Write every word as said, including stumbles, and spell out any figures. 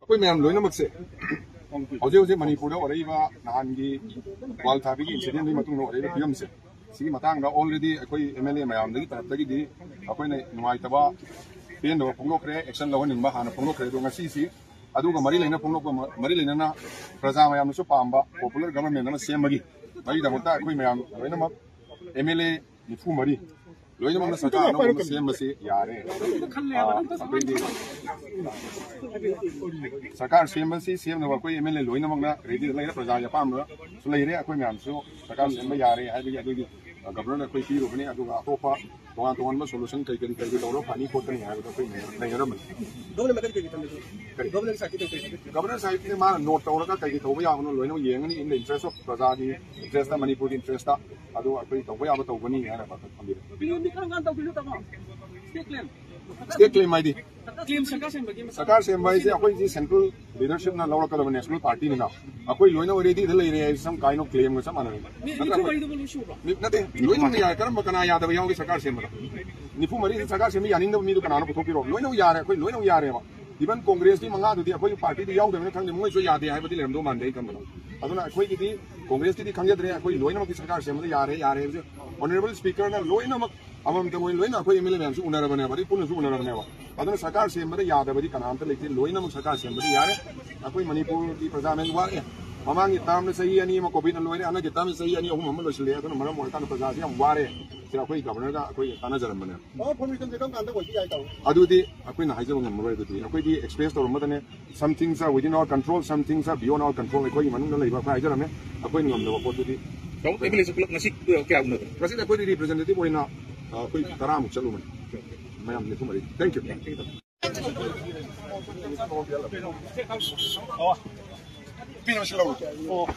ꯑꯩꯈꯣꯏ ꯃꯌꯥꯝ ꯂꯣꯏꯅꯃꯛꯁꯦ ꯍꯧꯖꯤꯛ ꯍꯧꯖꯤꯛ ꯃꯅꯤꯄꯨꯔꯗ ꯑꯣꯏꯔꯛꯏꯕ ꯅꯍꯥꯟꯒꯤ ꯋꯥꯜ ꯊꯥꯕꯤꯒꯤ ꯏꯟꯁꯤꯗꯦꯟꯒꯤ ꯃꯇꯨꯡꯗ ꯑꯣꯏꯔꯛꯏꯕ ꯐꯤꯕꯝꯁꯦ, ꯁꯤꯒꯤ ꯃꯇꯥꯡꯗ already ꯑꯩꯈꯣꯏ M L A ꯃꯌꯥꯝꯗꯒꯤ ꯇꯔꯞꯇꯒꯤꯗꯤ ꯑꯩꯈꯣꯏꯅ ꯅꯨꯡꯉꯥꯏꯇꯕ, ꯄꯦꯟꯗꯕ ꯐꯣꯡꯗꯣꯛꯈ꯭ꯔꯦ, action ꯂꯧꯍꯟꯅꯤꯡꯕ ꯍꯥꯟꯅ ꯐꯣꯡꯗꯣꯛꯈ꯭ꯔꯦ꯫ ꯑꯗꯣ ꯉꯁꯤꯁꯤ ꯑꯗꯨꯒ ꯃꯔꯤ ꯂꯩꯅ ꯐꯣꯡꯗꯣꯛꯄ ꯃꯔꯤ ꯂꯩꯅꯅ ꯄ꯭ꯔꯖꯥ ꯃꯌꯥꯝꯅꯁꯨ ꯄꯥꯝꯕ popular government ꯑꯃ ꯁꯦꯝꯕꯒꯤ ꯃꯔꯤꯗꯃꯛꯇ ꯑꯩꯈꯣꯏ ꯃꯌꯥꯝ ꯂꯣꯏꯅꯃꯛ M L A ꯅꯤꯐꯨ ꯃꯔꯤ ꯂꯣꯏꯅꯃꯛꯅ ꯁꯔꯀꯥꯔ ꯑꯅꯧꯕ ꯑꯃ ꯁꯦꯝꯕꯁꯤ ꯌꯥꯔꯦ꯫ ꯑꯩꯈꯣꯏꯗꯤ ꯁꯔꯀꯥꯔ ꯁꯦꯝꯕꯁꯤ ꯁꯦꯝꯅꯕ ꯑꯩꯈꯣꯏ M L A ꯂꯣꯏꯅꯃꯛꯅ ready ꯗ ꯂꯩꯔꯦ, ꯄ꯭ꯔꯖꯥꯒꯤ ꯑꯄꯥꯝꯕꯁꯨ ꯂꯩꯔꯦ꯫ ꯑꯩꯈꯣꯏ ꯃꯌꯥꯝꯁꯨ ꯁꯔꯀꯥꯔ ꯁꯦꯝꯕ ꯌꯥꯔꯦ ꯍꯥꯏꯕꯒꯤ ꯑꯗꯨꯒꯤ ꯒꯕꯔꯅꯔꯗ ꯑꯩꯈꯣꯏ ꯄꯤꯔꯨꯕꯅꯤ꯫ ꯑꯗꯨꯒ ꯑꯇꯣꯞꯄ ꯇꯣꯉꯥꯟ ꯇꯣꯉꯥꯟꯕ solution ꯀꯩ ꯀꯔꯤ ꯀꯔꯤ ꯇꯧꯔꯒ ꯐꯅꯤ ꯈꯣꯠꯀꯅꯤ ꯍꯥꯏꯕꯗꯣ ꯑꯩꯈꯣꯏ ꯅꯩꯅꯔꯝꯕꯅꯤ꯫ ꯒꯕꯔꯅꯔ ꯁꯥꯍꯤꯕꯇꯤ ꯃꯥꯅ note ꯇꯧꯔꯒ ꯀꯩ ꯀꯩ ꯇꯧꯕ ꯌꯥꯕꯅꯣ ꯂꯣꯏꯅꯃꯛ ꯌꯦꯡꯉꯅꯤ, in the interest of ꯄ꯭ꯔꯖꯥꯒꯤ interest ꯇ, ꯃꯅꯤꯄꯨꯔꯒꯤ interest ꯇ ꯑꯗꯨ ꯑꯩꯈꯣꯏ ꯇꯧꯕ ꯌꯥꯕ ꯇꯧꯒꯅꯤ ꯍꯥꯏꯅ ꯊꯝꯕꯤꯔꯦ꯫ Claim ꯗꯤ ꯀꯔꯝ ꯀꯥꯟꯗ ꯇꯧꯗꯣꯏꯅꯣ, ꯇꯥꯃꯣ? State claim. State claim ꯍꯥꯏꯗꯤ? Claim ꯁꯔꯀꯥꯔ ꯁꯦꯝꯕꯒꯤ ꯁꯔꯀꯥꯔ ꯁꯦꯝꯕ ꯍꯥꯏꯁꯦ ꯑꯩꯈꯣꯏꯁꯤ central leadership ꯅ ꯂꯧꯔꯛꯀꯗꯕ national party ꯅꯤꯅ ꯑꯩꯈꯣꯏ ꯂꯣꯏꯅ ready ꯗ ꯂꯩꯔꯦ ꯍꯥꯏꯁꯦ ꯁꯝ ꯀꯥꯏꯅꯣ claim ꯒ ꯆꯞ ꯃꯥꯟꯅꯔꯦ꯫ ꯃꯤ ꯅꯠꯇ꯭ꯔ ꯅꯤꯐꯨ ꯃꯔꯤꯗꯨꯕꯨ ꯂꯣꯏ ꯁꯨꯕ꯭ꯔꯣ? ꯃꯤ-, ꯅꯠꯇꯦ, ꯂꯣꯏꯅꯃꯛ ꯌꯥꯔꯦ꯫ ꯀꯔꯝꯕ ꯀꯅꯥ ꯌꯥꯗꯕ ꯌꯥꯎꯒꯦ ꯁꯔꯀꯥꯔ ꯁꯦꯝꯕꯗ? ꯅꯤꯐꯨ ꯃꯔꯤ ꯁꯔꯀꯥꯔ ꯁꯦꯝꯕ ꯌꯥꯅꯤꯡꯗꯕ ꯃꯤꯗꯨ ꯀꯅꯥꯅꯣ ꯄꯨꯊꯣꯛꯄꯤꯔꯣ? ꯂꯣꯏꯅꯃꯛ ꯌꯥꯔꯦ, ꯑꯩꯈꯣꯏ ꯂꯣꯏꯅꯃꯛ ꯌꯥꯔꯦꯕ꯫ Even Congress ꯀꯤ ꯃꯉꯥꯗꯨꯗꯤ ꯑꯩꯈꯣꯏꯒꯤ party ꯗꯤ ꯌꯥꯎꯗꯕꯅꯤꯅ ꯈꯪꯗꯦ, ꯃꯣꯏꯁꯨ ꯌꯥꯗꯦ ꯍꯥꯏꯕꯗꯤ ꯂꯩꯔꯝꯗꯧ ꯃꯥꯟꯗꯦ ꯑꯩ ꯈꯟꯕꯗ꯫ ꯑꯗꯨꯅ ꯑꯩꯈꯣꯏꯒꯤꯗꯤ Congress ꯀꯤꯗꯤ ꯈꯪꯖꯗ꯭ꯔꯦ, ꯑꯩꯈꯣꯏ ꯂꯣꯏꯅꯃꯛꯇꯤ ꯁꯔꯀꯥꯔ ꯁꯦꯝꯕꯗ ꯌꯥꯔꯦ, ꯌꯥꯔꯦ ꯍꯥꯏꯕꯁꯦ honourable speaker ꯅ ꯂꯣꯏꯅꯃꯛ ꯑꯃꯃꯝꯇ ꯑꯣꯏꯅ ꯂꯣꯏꯅ ꯑꯩꯈꯣꯏ M L A ꯃꯌꯥꯝꯁꯨ ꯎꯅꯔꯕꯅꯦꯕ, ꯑꯗꯩ ꯄꯨꯟꯅꯁꯨ ꯎꯅꯔꯕꯅꯦꯕ꯫ ꯑꯗꯨꯅ ꯁꯔꯀꯥꯔ ꯁꯦꯝꯕꯗ ꯌꯥꯗꯕꯗꯤ ꯀꯅꯥꯝꯇ ꯂꯩꯇꯦ, ꯂꯣꯏꯅꯃꯛ ꯁꯔꯀꯥꯔ ꯁꯦꯝꯕꯗ ꯌꯥꯔꯦ꯫ ꯑꯩꯈꯣꯏ ꯃꯅꯤꯄꯨꯔꯒꯤ ꯄ꯭ꯔꯖꯥ ꯃꯌꯥꯝ ꯋꯥꯔꯦ꯫ ꯃꯃꯥꯡꯒꯤ term ꯗ ꯆꯍꯤ ꯑꯅꯤ ꯑꯃ COVID ꯅ ꯂꯣꯏꯔꯦ, ꯍꯟꯗꯛꯀꯤ term ꯗ ꯆꯍꯤ ꯑꯅꯤ ꯑꯍꯨꯝ ꯑꯃ ꯂꯣꯏꯁꯤꯜꯂꯦ꯫ ꯑꯗꯨꯅ ꯃꯔꯝ ꯑꯣꯏꯔꯀꯥꯟꯗ ꯄ꯭ꯔꯖꯥꯁꯤ ꯌꯥꯝ ꯋꯥꯔꯦ꯫ ꯁꯤꯗ ꯑꯩꯈꯣꯏ ꯒꯕꯔꯅꯔꯒ ꯑꯩꯈꯣꯏ ꯇꯥꯟꯅꯖꯔꯝꯕꯅꯦ꯫ ꯄꯥꯋꯔ ꯐꯣꯔꯃꯦꯁꯟꯁꯦ ꯀꯔꯝ ꯀꯥꯟꯗ ꯑꯣꯏꯕ ꯌꯥꯏ, ꯇꯥꯃꯣ? ꯑꯗꯨꯗꯤ ꯑꯩꯈꯣꯏꯅ ꯍꯥꯏꯖꯕ ꯉꯝꯃꯔꯣꯏ꯫ ꯑꯗꯨꯗꯤ ꯑꯩꯈꯣꯏꯗꯤ express ꯇꯧꯔꯝꯕꯗꯅꯦ, some things are within our control, some things are beyond our control꯫ ꯑꯩꯈꯣꯏꯒꯤ ꯃꯅꯨꯡꯗ ꯂꯩꯕ ꯑꯩꯈꯣꯏ ꯍꯥꯏꯖꯔꯝꯃꯦ, ꯑꯩꯈꯣꯏꯅ ꯉꯝꯗꯕ ꯄꯣꯠꯇꯨꯗꯤ꯫ ꯇꯥꯃꯣ, M L A ꯁꯦ ꯄꯨꯂꯞ ꯉꯁꯤ ꯀꯌꯥ ꯎꯅꯒꯦ? ꯉꯁꯤꯗꯤ ꯑꯩꯈꯣꯏꯗꯤ representative ꯑꯣꯏꯅ, ꯑ, ꯑꯩꯈꯣꯏ ꯇꯔꯥꯃꯨꯛ ꯆꯠꯂꯨꯕꯅꯤ, ꯃꯌꯥꯝ ꯅꯤꯐꯨ ꯃꯔꯤ꯫ Thank you꯫ ꯄꯤꯔꯣ, ꯁꯤ ꯂꯧꯔꯣ꯫ ꯑꯣ꯫